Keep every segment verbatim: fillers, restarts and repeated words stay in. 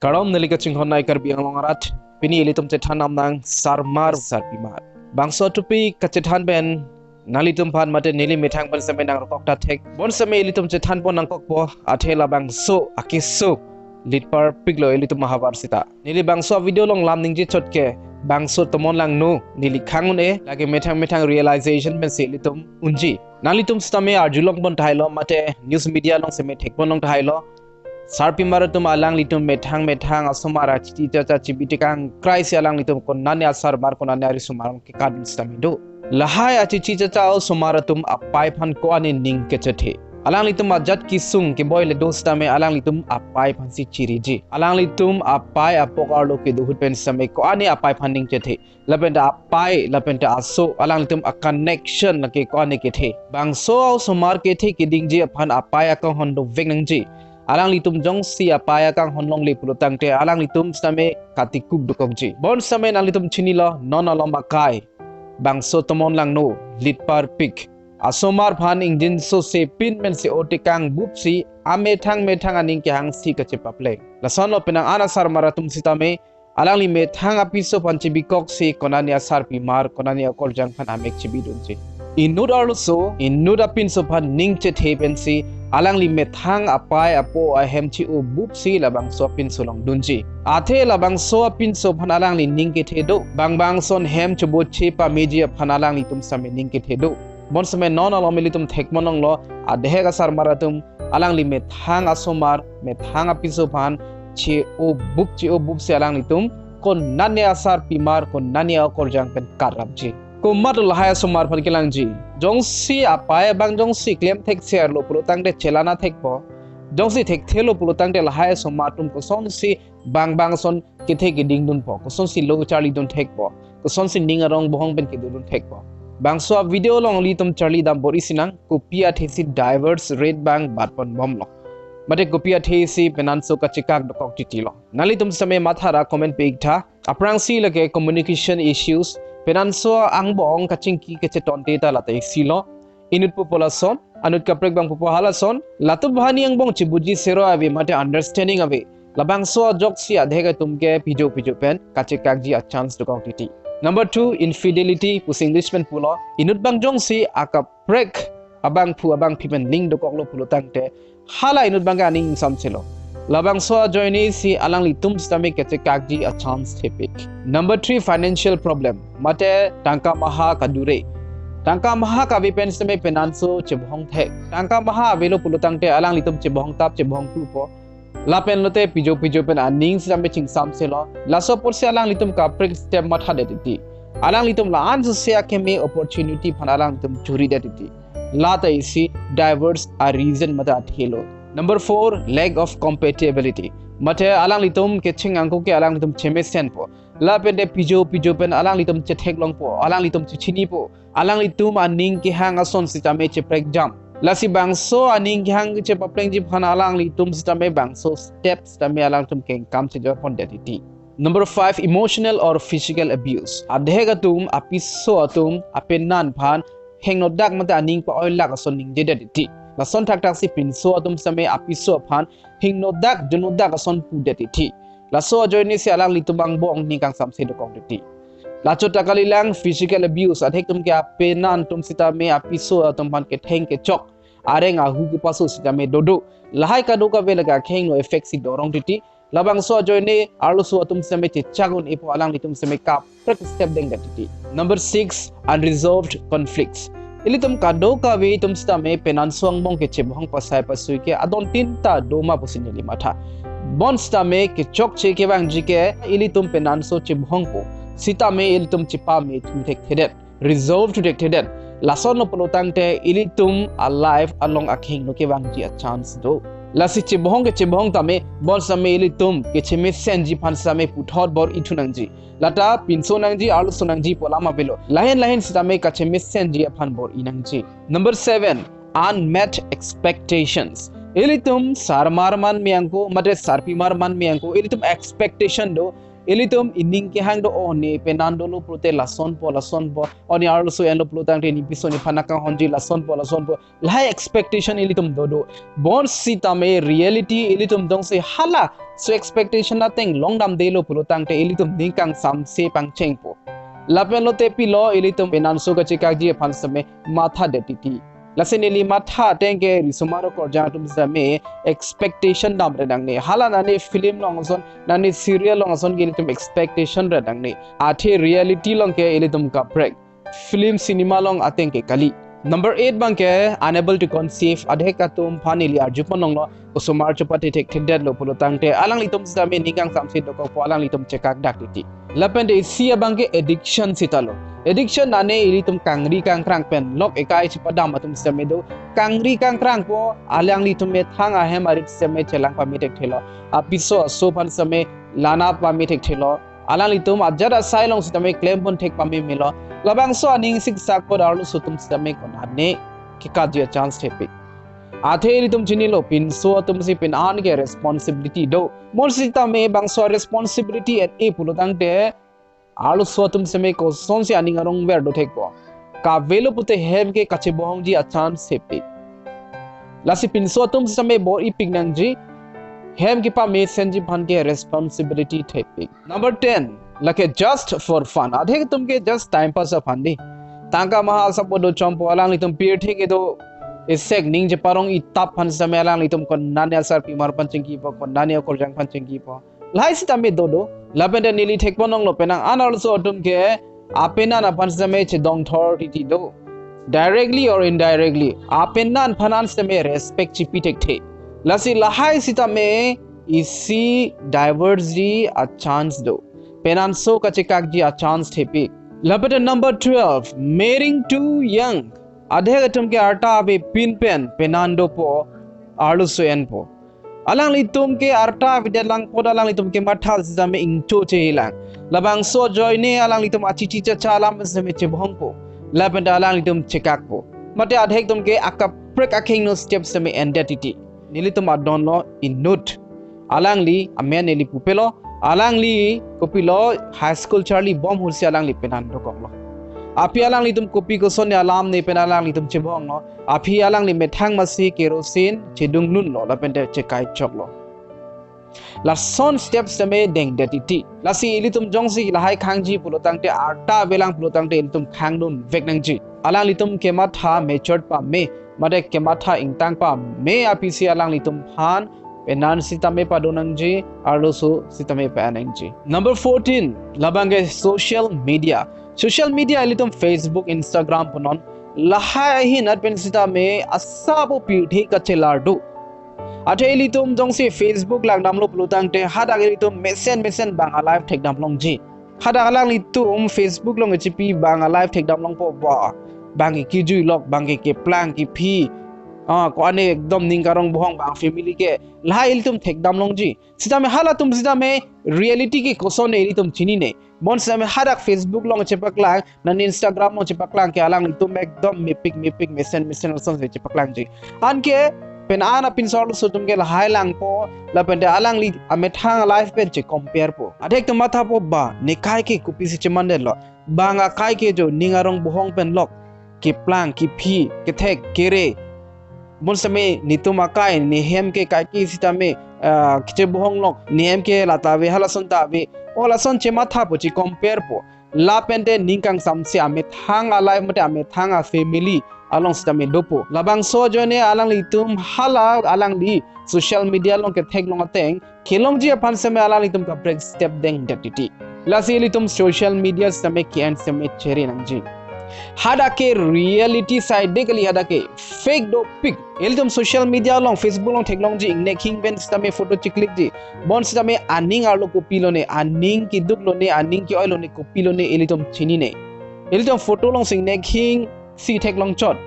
Kardom, neli kachinghon nai Karbi Anglong arat. Pini ilitum chethan nam nang sarmar sarpimar. Bangso topic kachethan pen nanglitum aphan mate neli methang pen sitame nangrokok ta thek. Bonsitame ilitum chethan pon nangkokpo, athe labangso akeso litpar piklo ilitum ahavar sita. Neli bangso video along lam ningje chot ke bangso tomon langno, neli khang un-e, lake methang methang realization pensi ilitum unji. Nanglitum sitame arjulong pon thailo mate news media along sitame thek pon long thailo. Sarpimar atum alanglitum methang methang asomar achichi chacha chibi tekang krai si alanglitum konane asarmar konane arisomar kekadun sitame do. Lahai achichi chacha asomar atum apei aphan ko-an ning kechethe. Alanglitum ajat kesung keboi le do sitame alanglitum apei aphansi chiriji. Alanglitum apei apok arlo kedo ahut pen sitame ko-an apei aphan ning chethe. Lapen ta apei, lapen ta aso, alanglitum a-connection lake ko-an kethe. Bangso asomar kethe kedingji aphan apei akanghon dovek nangji. Alanglitum jongsi apei akanghon longle pulo tangte alanglitum sitame katikuk dokokji. Bonsitame nanglitum chinilo, non alom akai. Bangso tomon langno, litpar pik. Asomar aphan ingjinso se pin pensi o tekang bupsi amethang methang aning kehangsi kachepapleng. Lasonlo penang an asarmar atum sitame alangli methang apiso aphan chibikoksi konane asarpimar, konane akorjang aphan amek chibidunji. Inut arloso, inut apinso aphan ning chethe pensi alangli methang apei apo ahem chi-o bupsi labangso apinso along dunji. Athe labangso apinso aphan alangli ning kethe do. Bang bang ason hem choboche pameji aphan alanglitum sitame ning kethe do. Bonsitame non alom ilitum thek pon longlo, adhek asarmar atum alangli methang asomar, methang apiso aphan che-o bup che-o bupsi alanglitum konane asarpimar, konane akorjang pen karapji. Komat lahai asomar aphan kelangji. Jongsi apei abang jongsi klem thekser lo pulo tangte chelana thekpo. Jongsi thekthelo pulo tangte lahai asomar atum kosonsi bang bang ason kethe keding dunpo, kosonsi lo charli dun thekpo, kosonsi ning arong bohong pen kedo dun thekpo. Bangso video along ilitum charli dam bor-isi nang, kopi athesi divorce rate abang bat pon bomlo, mate kopi athesi penanso kachekak dokok titilo. Nanglitum sitame mathara comment pe-ik tha. Aphrangsi lake communication issues, penanso angbong kachingki kachetonte ta lata isi lo. Inut pupo lason, anut kaprek abang pupo halason, latum bahani angbong chibuji sero ave mate understanding ave. Labangso ajoksi adhek atum ke pijo pijo pen kachekakji a-chance dokok titi. Number two, infidelity pusi English pen pulo. Inut abang jongsi akaprek abangphu abangphi pen ling dokoklo pulo tangte hala inut abang ke aning ingsamselo. Labangso ajoinesi alanglitum sitame kachekakji a-chance thepik. Number three, financial problem. Mate tangka maha kadure. Tangka maha kave pen sitame penanso chebohong thek. Tangka maha avelo pulo tangte alanglitum chebohong tap chebohong pupo. Lapen lote pijo pijo pen aning sitame chingsamselo. Laso apotsi alanglitum kaprek step mathadet titi. Alanglitum la-an sose akeme opportunity aphan alanglitum churidet titi. Lata isi divorce a-reason mate athelo. Number four, lack of compatibility. Mate alanglitum kecheng angko ke alanglitum chemesenpo. Lapen te pijo pijo pen alanglitum chetheklongpo, alanglitum chechinipo, alanglitum aning kehang ason sitame cheprekjam. Lasi bangso aning kehang chepaplengji aphan alanglitum sitame bangso step sitame alanglitum kengkam chejor pondet titi. Number five, emotional or physical abuse. Adhek atum apiso atum apenan aphan hingno dak mate aning pa-oilak ason ningjedet titi. Lason thakthak si pinso atum sitame apiso aphan hingno dak juno dak ason pudet titi. Laso ajoinesi alanglitum angbong ning kangsamse dokok titi. Lachot ta kalilang, physical abuse, adhek atum ke apenan atum sitame apiso atum aphan ketheng kechok, areng ahu kepaso sitame dodo. Lahai kadokave lake akheng no effect si dorong titi. Labangso ajoine arloso atum sitame chechak un-epo, alanglitum sitame kaprek step dengdet titi. Number six, unresolved conflicts. Ilitum kadokave atum sitame penanso angbong ke chebohong pasai pasui ke adon tinta doma pusi neli matha. Bonsitame kechokche kevangji ke ilitum penanso chebohongpo. Sitame ilitum chepamethu thekthedet, resolve thu thekthedet. Lasonlo pulo tangte ilitum a-life along akheng no kevangji a-chance do. Lasi chebohong ke chebohong tame, bonsitame ilitum kechemesenji aphan sitame puthot bor-i thu nangji. Lata pinso nangji, arloso nangji pu alam avelo. Lahin lahin sitame kachemesenji aphan bor-i nangji. Number seven, unmet expectations. Ilitum sarmar man me angko, mate sarpimar man me angko, ilitum expectation do, ilitum ining kehang do, oh ne penan dolo pulote lasonpo, lasonpo, oh ne arloso enlo pulotangte ne piso nephan nang kanghonji, lasonpo, lasonpo. Lahai expectation ilitum dodo. Bonsitame reality ilitum jongsi hala so expectation ateng longdamdelo pulotangte ilitum ning kangsamse pangchengpo. Lapen lote pilo, ilitum penanso kachekakji aphan sitame mathadet titi. Lasi neli matha ateng ke risomar okorjang atum sitame expectation damre nangne. Hala nani film along ason, nani serial along ason ke ilitum expectation re nangne. Athe reality along ke ilitum kaprek. Film cinema along ateng ke kali. Number eight abang ke unable to conceive, adhek atum aphan neli arjupon longlo, osomar chepate thekthedetlo pulotangte alanglitum sitame ning kangsamse dokokpo, alanglitum chekakdak titi. Lapen de isi abang ke addiction sitalo. Addiction nane ilitum kangri kangkrang pen lok ekai chepadam atum sitame do. Kangri kangkrangpo, alanglitum methang ahem arit sitame chelang pame thekthelo. Apiso aso aphan sitame lana pame thekthelo. Alanglitum ajat asai along sitame klempon thek pame melo. Labangso aning siksakpo, arloso atum sitame konane kekatji achance thepik. Athe ilitum chinilo, pinso atum si penan ke responsibility do. Bonsitame bangso responsibility et-e pulotangte arloso atum sitame kosonsi aning arong ver do thekpo. Kavelo pute hem ke kachebohongji achance thepik. Lasi pinso atum sitame bor-ipik nangji, hem kepamesenji aphan ke responsibility thepik. Number ten, lake just for fun. Adhek atum ke just time pass aphan di. Tangka maha asap do chompo, alanglitum pirthe kedo isek ning cheparong itap aphan sitame alanglitum konane asarpimar aphan chingkipo, konane okorjang aphan chingkipo. Lahai sitame dodo. Lapen de neli thekpon longlo, penang an arloso atum ke apenan aphan sitame chedongthor titi do. Directly or indirectly, apenan aphan an sitame respect chipi thekthe. Lasi lahai sitame isi divertji achance do. Penanso kachekakji achance thepik. Lapen de number twelve, marrying too young. Adhek atum ke arta avepin pen penan dopo, arloso enpo. Alanglitum ke arta avedet lang apot alanglitum kematha sitame ingchoche hilang. Labangso ajoine alanglitum achichi chacha alam sitame chebohongpo. Lapen de alanglitum chekakpo. Mate adhek atum ke akaprek akhingno step sitame endet titi. Nelitum adonlo inut. Alangli amen neli pupelo. Alangli kopilo, high school charlibom ahutsi alangli penan dokoklo. Aphi alanglitum kopi kosonne alam ne pen alanglitum chebohonglo. Aphi alangli methang masi kerosene chedunglunlo lapen de chekai choklo. Lason step sitame dengdet titi. Lasi ilitum jongsi lahai khangji pulotangte, arta avelang pulotangte ilitum khangdun vek nangji. Alanglitum kematha matured pame, mate kematha ingtang pame aphi si alanglitum aphan penan sitame pado nangji, arloso sitame pa-en nangji. Number fourteen, labang ke social media. Social media ilitum Facebook, Instagram punon. Lahai ahin at pen sitame asap pirthe kachelar do. Athe ilitum jongsi Facebook langdamlo pulotangte hadak ilitum mesen mesen bang a-life thekdam longji. Hadak alanglitum Facebook along chipi bang a-life thekdam longpo ba. Bang ke kijuilok, bang ke keplang kephi. Ah, ko-an ekdom ning karong bohong bang family ke. Lahai ilitum thekdam longji. Sitame halatum sitame reality ke kosonne ilitum chinine. Bonsitame hadak Facebook along chepaklang, nani Instagram along chepaklang ke alanglitum ekdom mepik mepik mesen mesen lasonsi chepaklangji. Anke pen an apinso arloso atum ke lahai langpo, lapen de alangli amethang a-life pen che-compare po. Adhek atum mathapo ba, ne kai ke kopisi chemandetlo. Bang akai ke jo ning arong bohong pen lok. Keplang, kephi, kethek, kere. Bonsitame netum akai, nehem ke kaike sitame, ah, kechebohong lok, nehem ke lata ave, halason ta ave. O lason chemathapo, che-compare po. Lapen de ning kangsamse amethang a-life mate amethang a-family along sitame dopo. Labangso ajoine alanglitum hala alangli social media along ketheklong ateng, kelongji aphan sitame alanglitum kaprek step dengdet titi. Lasi ilitum social media sitame ke-en sitame chere nangji. Hadak ke reality side de kali, hadak ke fake dopik. Ilitum social media along, Facebook along theklongji, ingnek hing pen sitame photo chiklikji. Bonsitame aning arlo kopilone, aning keduk lone, aning ke-oi lone, kopilone, ilitum chinine. Ilitum photo alongsi ingnek hing si theklong chot.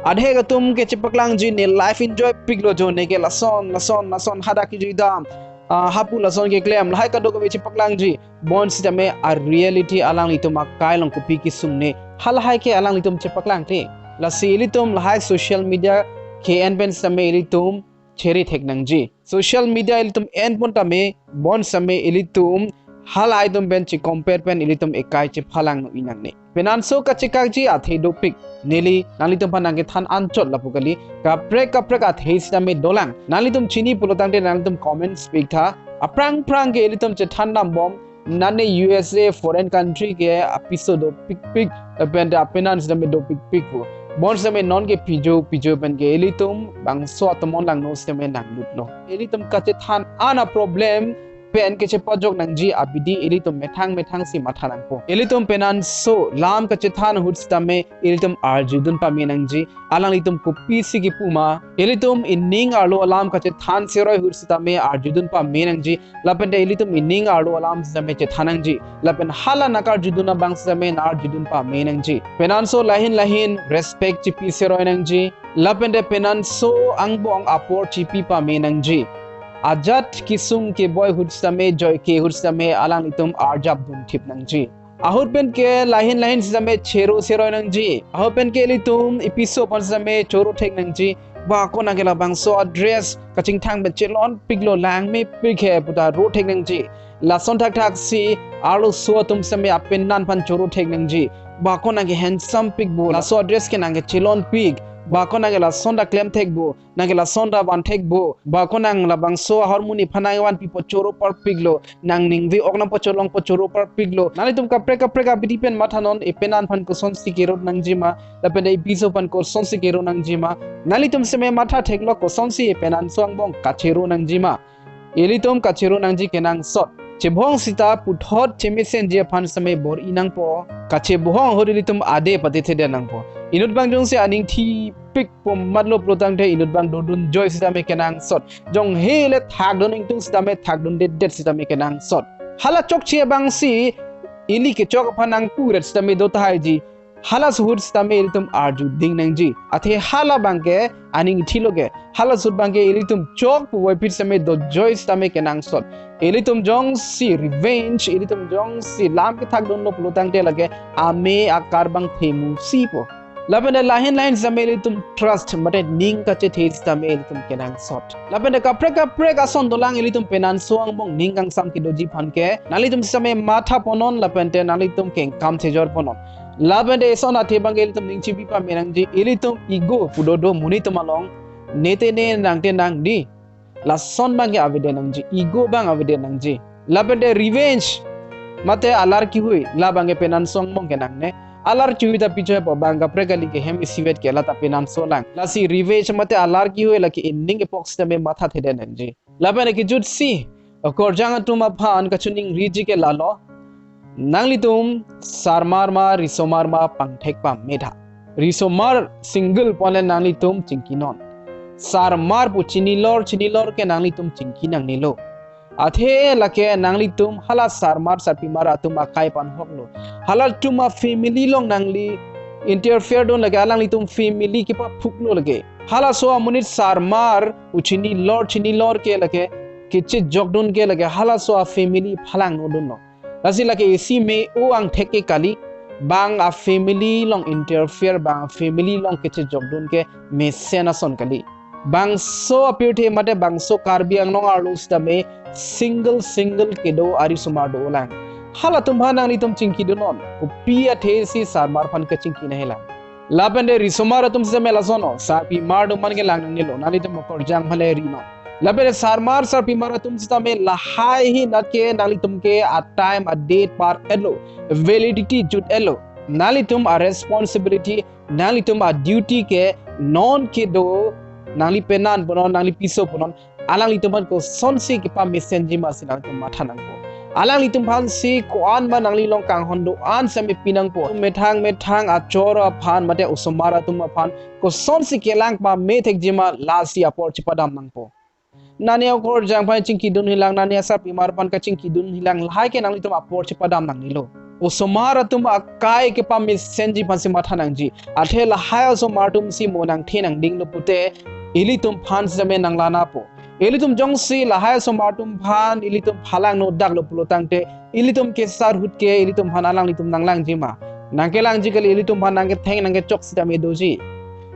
Adhek atum ke chepaklangji ne life enjoy piklo jo, ne ke lason, lason, lason hadak kejuidam. Ah, hapu lason keklem, lahai kadokave chepaklangji. Bonsitame a-reality alanglitum akai along kopi kesungne, halahai ke alanglitum chepaklangthe. Lasi ilitum lahai social media ke-en pen sitame ilitum chere thek nangji. Social media ilitum enpon tame bonsitame ilitum hala itum pen che-compare pen ilitum ekai chephalang no inang ne. Penanso kachekakji athe dopik. Neli nanglitum aphan nangkethan anchot lapu kali. Kaprek kaprek athe sitame dolang. Nanglitum chini pulotangte nanglitum comments piktha. Aphrang phrang ke ilitum chethan dambom. Nane U S A foreign country ke apiso dopikpik, lapen apenan sitame dopikpik pu. Bonsitame non ke pijo pijo pen ke ilitum bangso atomon langno sitame nanglut lo. Ilitum kachethan an a-problem pen kechepajok nangji abidi ilitum methang methang si matha nangpo. Ilitum penanso lam kachethan ahut sitame ilitum arjudun pame nangji. Alanglitum kopisi kipu ma. Ilitum ining arlo alam kachethan seroi ahut sitame arjudun pame nangji. Lapente ilitum ining arlo alam sitame chethan nangji. Lapen hala nakarjudun abang sitame narjudun pame nangji. Penanso lahin lahin respect chipi seroi nangji. Lapente penanso angbong apor chipi pame nangji. Ajat kesung keboi ahut sitame joike ahut sitame alanglitum arjap dunthip nangji. Ahut pen ke lahin lahin sitame chero seroi nangji. Ahut pen ke ilitum episo aphan sitame choro thek nangji. Ba konat ke labangso a-dress kachingthang pen chelonpiklo, langmepik he pu ta ro thek nangji. Lason thakthak si arloso atum sitame apenan aphan choro thek nangji. Ba konat ke handsome pik bo. Laso a-dress ke nang ke chelonpik. Ba konat ke lason ta klem thek bo. Nang ke lason ta van thek bo. Ba konat labangso ahormu nephan nangvanpipo, choro parpiklo. Nang ningve ok nangpo, cholongpo, choro parpiklo. Nanglitum kaprek kaprek abidi pen mathanon, epenan aphan kosonsi kerot nangjima, lapente episo aphan kosonsi kerot nangjima. Nanglitum sitame matha theklo kosonsi epenanso angbong kachero nangjima. Ilitum kachero nangji kenangsot. Chebohong sita puthot chemesenji aphan sitame bor-i nangpo. Kachebohong ahut ilitum ade pate thede nangpo. Inut abang jongsi aning thipik pu matlo pulotangte inut abang dodun joi sitame kenangsot. Jong hele thakdun ingtung sitame thakdundedet sitame kenangsot. Hala chokche abangsi ili kechok aphan nangpuret sitame do tahaiji. Halaso ahut sitame ilitum arju ding nangji. Athe hala abang ke aning thilo ke. Halaso ahut abang ke ilitum chok puvoiphit sitame dojoi sitame kenangsot. Ilitum jongsi revenge, ilitum jongsi lam kethakdunlo pulotangte lake ame akar abang themusipo. Lapente lahin lahin sitame ilitum trust mate ning kachethe sitame ilitum kenangsot. Lapente kaprek kaprek ason dolang ilitum penanso angbong ning kangsam kedoji aphan ke. Nanglitum sitame matha ponon lapente nanglitum kengkam thejor ponon. Lapente eson athe abang ke ilitum ning chibi pame nangji, ilitum ego pu do do monit atum along. Nete ne nangte nang di. Lason abang ke avedet nangji, ego abang avedet nangji. Lapente revenge mate alar kihui, la abang ke penanso angbong kenangne. Alar kihui ta pichoi po, bang kaprek kali ke hem isivet ke la ta penanso lang. Lasi revenge mate alar kihui lake ining epok sitame matha thede nangji. Lapente kejut si, okorjang atum aphan kachiningriji ke lalo. Nanglitum sarmar ma risomar ma pangthek pame tha. Risomar single pon le nanglitum chingkinon. Sarmar pu chinilor chinilor ke nanglitum chingki nangnelo. Athe lake nanglitum hala sarmar sarpimar atum akai panhoklo. Halatum a-family along nangli interfere dun lake, alanglitum family kepaphuklo lake. Halaso amonit sarmar pu chinilor chinilor ke lake, kechejokdun ke lake halaso a-family phalangnodunlo. Lasi lake isi me-o angthek ke kali, bang a-family along interfere, bang a-family along kechejokdun ke mesen ason kali. Bangso apirthe mate bangso Karbi Anglong arlo sitame single single kedo arisomar dolang. Halatum aphan nanglitum chingkidunon, kopi athe si sarmar aphan kachingki nanghelang. Lapente risomar atum sitame lason o, sarpimar atum aphan ke lang nangnelo, nanglitum okorjang aphan le rinon. Lapente sarmar sarpimar atum sitame lahai ahinat ke nanglitum ke a-time a-date par-etlo, validity jut-etlo. Nanglitum a-responsibility, nanglitum a-duty ke non kedo, nangli penan punon, nangli piso punon, alanglitum aphan kosonsi kepamesenji ma si nanglitum matha nangpo. Alanglitum aphan si ko-an ma nangli along kanghon do-an sitame pi nangpo. Methang methang achor aphan mate osomar atum aphan kosonsi kelang pame thekji ma lasi apor chepadam nangpo. Nane okorjang aphan chingkidun hilang, nane asarpimar aphan kachingkidun hilang, lahai ke nanglitum apor chepadam nangnelo. Osomar atum akai kepamesenji aphansi matha nangji. Athe lahai osomar atum si mo nangthe nangdinglo pute, ilitum aphan sitame nanglanapo. Ilitum jongsi lahai osomar atum aphan ilitum phalangno daklo pulotangte, ilitum kesar ahut ke ilitum aphan alanglitum nanglangji ma? Nangkelangji kali, ilitum aphan nangketheng nangkechok sitame doji.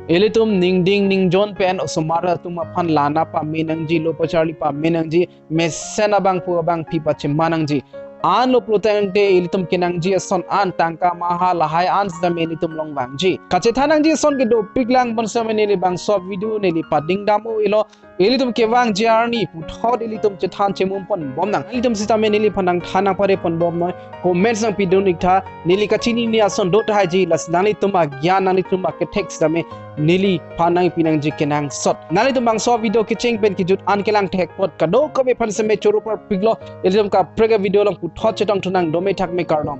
Ilitum ningding ningjon pen osomar atum aphan lana pame nangji, lo pacharli pame nangji, mesen abangphu abangpi pachima nangji. Anlo pulotangte ilitum kenangji ason an tangka maha lahai an sitame ilitum along vangji. Kachethan nangji ason ke dopik lang bonsitame neli bangso video neli pading dam-o ilo. Ilitum kevangji arni puthot ilitum chethan chemum ponbom nang. Ilitum sitame neliphan nangthan nangpare ponbom noi. Comments nangpidun iktha. Neli kachinine ason do tahai ji, lasi nanglitum agyan, nanglitum akethek sitame neliphan nangpi nangji kenangsot. Nanglitum bangso video kecheng pen kejut an kelang thek apot kadokave aphan sitame choro parpiklo. Ilitum kaprek avideo along puthot chetongthu nang, dome thakme, kardom.